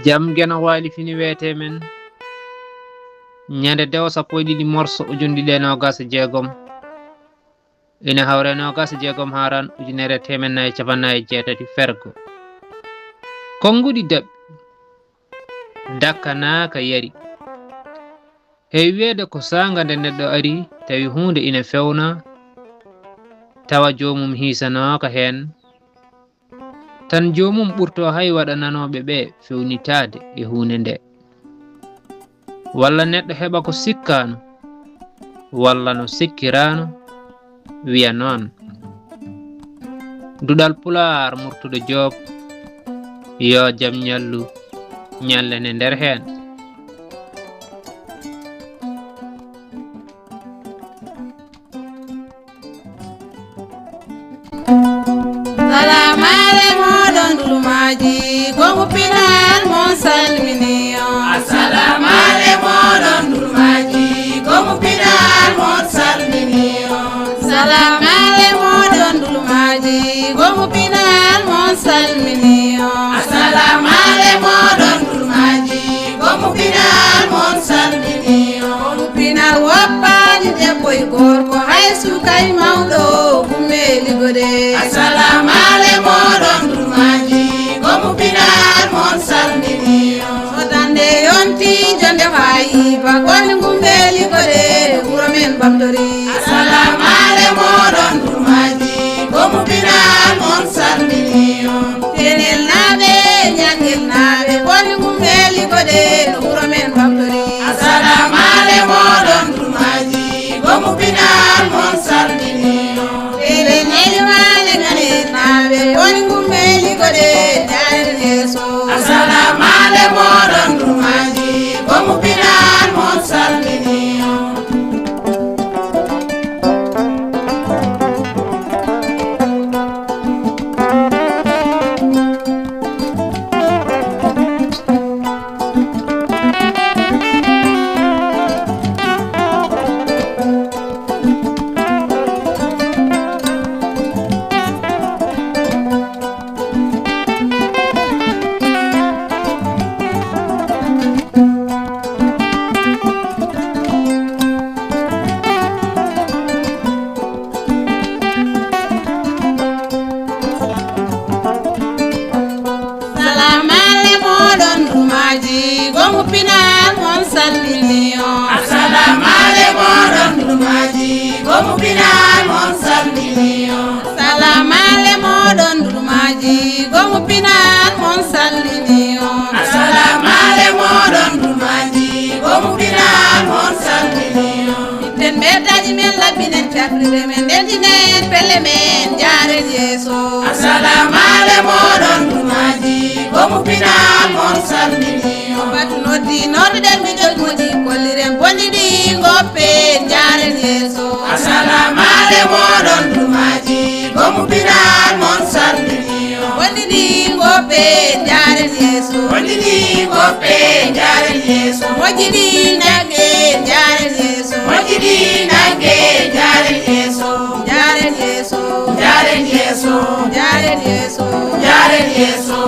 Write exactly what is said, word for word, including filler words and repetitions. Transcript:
Jam Geno Waali fini weetee men ñande dewo sappo e ɗiɗi morso ujunɗiɗi e noogas e jeegom, ina hawre noogas e jeegom haaran ujunere e teemen nayi e capanɗe nayi e jeetati fergo. Konnguɗi daɓɓi, dakkanaaka yari. Heewi wiyeede ko saanga nde neɗɗo ari tawi huunde ina fewna, tawa joomum hiisanooka heen, tan joomum ɓurto hay waɗa nanooɓe ɓe fewnitaade e huunde nde. Walla neɗɗo heɓa ko sikkaano, walla no sikkiraano, wiya noon. Duɗal Pulaar, Murtuɗo Joob, yo jam ñallu, ñallen e nder heen. Salaamaale mooɗon Ndulmaaji, ko muppinal mon salmini on. Assalaamaale mooɗon Ndulmaaji, ko muppinal mon salmini on. Salaamaale mooɗon Ndulmaaji, ko muppinal mon salmini on. Assalaamaale mooɗon Ndulmaaji, ko muppinal mon salmini on. Ko muppinal woppaani debbo e gorko, hay suka e mawɗo, gummeeli gode. Assalaamaale mooɗon Ndulmaaji, ko muppinal mon salmini on. Sodande yonti jonde faayi ba, koni gummeeli gode, wuro men Bamtori. Assalaamaale mooɗon Ndulmaaji, ko muppinal mon salmini on. Tenel naaɓe, Ñangel naaɓe, koni gummeeli gode, no wuro men Bamtori. Assalaamaale mooɗon Ndulmaaji, ko muppinal mon salmini on. Tenel Ñelimaale, Ñanel naaɓe, koni gummeeli gode, jaaren yeeso. Assalaamaale mooɗon Ndulmaaji, ko muppinal mon salmini on. Salaamaale mooɗon Ndulmaaji, ko muppinal mon salmini on. Assalaamaale mooɗon Ndulmaaji, ko muppinal mon salmini on. Salaamaale mooɗon Ndulmaaji, ko muppinal mon salmini on. Assalaamaale mooɗon Ndulmaaji, ko muppinal mon salmini on. Itten mbeddaaji men, labbinen cafrirɗe men, ndentinen pelle men, jaaren yeeso. Assalaamaale mooɗon Ndulmaaji, ko muppinal mon salmini on. Batu noddi, nodduɗen mi jogmoji, kolliren bonni ɗi ngoppen, jaaren yeeso. Assalaamaale mooɗon Ndulmaaji, ko muppinal mon salmini on. Bonni ɗi ngoppen, jaaren yeeso. Bonni ɗi ngoppen, jaaren yeeso. Moƴƴi ɗi ndaggen, jaaren yeeso. Moƴƴi ɗi ndaggen, jaaren yeeso. Jaaren yeeso. Jaaren yeeso. Jaaren yeeso. Jaaren yeeso.